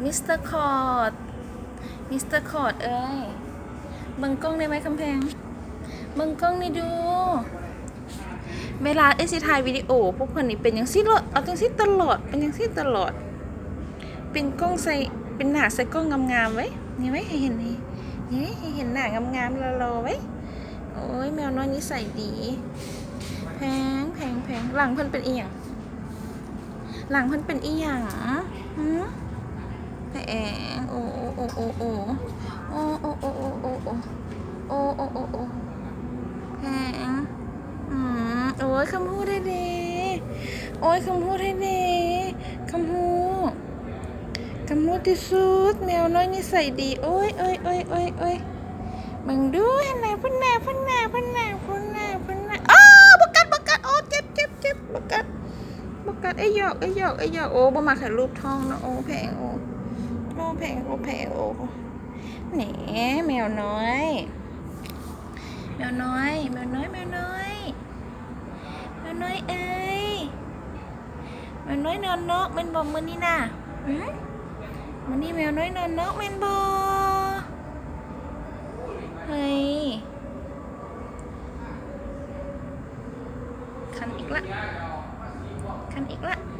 ມິສເຕີຄອດ ມິສເຕີຄອດເອີຍ ເບິ່ງກ້ອງແດ່ໄວຄຳແພງ ເບິ່ງກ້ອງແດ່ດູ. ເວລາເອື້ອຍຊິຖ່າຍວິດີໂອ ພວກເພິ່ນນີ້ເປັນຈັ່ງຊີ້ເລີຍ ເອົາຈັ່ງຊີ້ຕະຫຼອດ ເປັນຈັ່ງຊີ້ຕະຫຼອດ ເປັນກ້ອງໃສ່ ເປັນໜ້າໃສ່ກ້ອງງາມໆ ເວີຍ ນີ້ເວີຍ ໃຫ້ເຫັນນີ້ ນີ້ເວີຍ ໃຫ້ເຫັນໜ້າງາມໆ ຫຼໍ່ໆ ເວີຍ. ໂອ້ຍ ແມວນ້ອຍນິໄສດີ ແພງ ແພງ ແພງ. ຫຼັງເພິ່ນເປັນອີ່ຫຍັງ? ຫຼັງເພິ່ນເປັນອີ່ຫຍັງ? ຫື? ແພງ ໂອ້ ໂອ້ ໂອ້ ໂອ້ ໂອ້ ແພງ ອືມ ໂອ້ຍ ຄຳຮູ້ແທ້ເດ ໂອ້ຍ ຄຳຮູ້ແທ້ເດ ຄຳຮູ້ ຄຳຮູ້ທີ່ສຸດ ແມວນ້ອຍນິໄສດີ ໂອ້ຍ ໂອ້ຍ ເບິ່ງດູ ເຫັນນະ ພຸ້ນນະ ພຸ້ນນະ ພຸ້ນນະ ພຸ້ນນະ ພຸ້ນນະ ອ້າ ບໍ່ກັດ ບໍ່ກັດ ໂອ້ ເຈັບ ເຈັບ ເຈັບ ບໍ່ກັດ ບໍ່ກັດ ເອີຍ ຢອກ ເອີຍ ຢອກ ເອີຍ ຢອກ ໂອ້ ບໍ່ມັກໃຫ້ລູບທ້ອງເນາະ ໂອ້ ແພງ ໂອ້ ໂອ້ ແພງ ໂອ້ ແພງ ໂອ້ ແໜ ແມວນ້ອຍ ແມວນ້ອຍ ແມວນ້ອຍ ແມວນ້ອຍ ແມວນ້ອຍເອີຍ ແມວນ້ອຍນອນນອກແມ່ນບໍ່ມື້ນີ້ນະ? ຫື? ມື້ນີ້ແມວນ້ອຍນອນນອກແມ່ນບໍ່? ເຮີ້ຍ ຄັນອີກລະ ຄັນອີກລະ.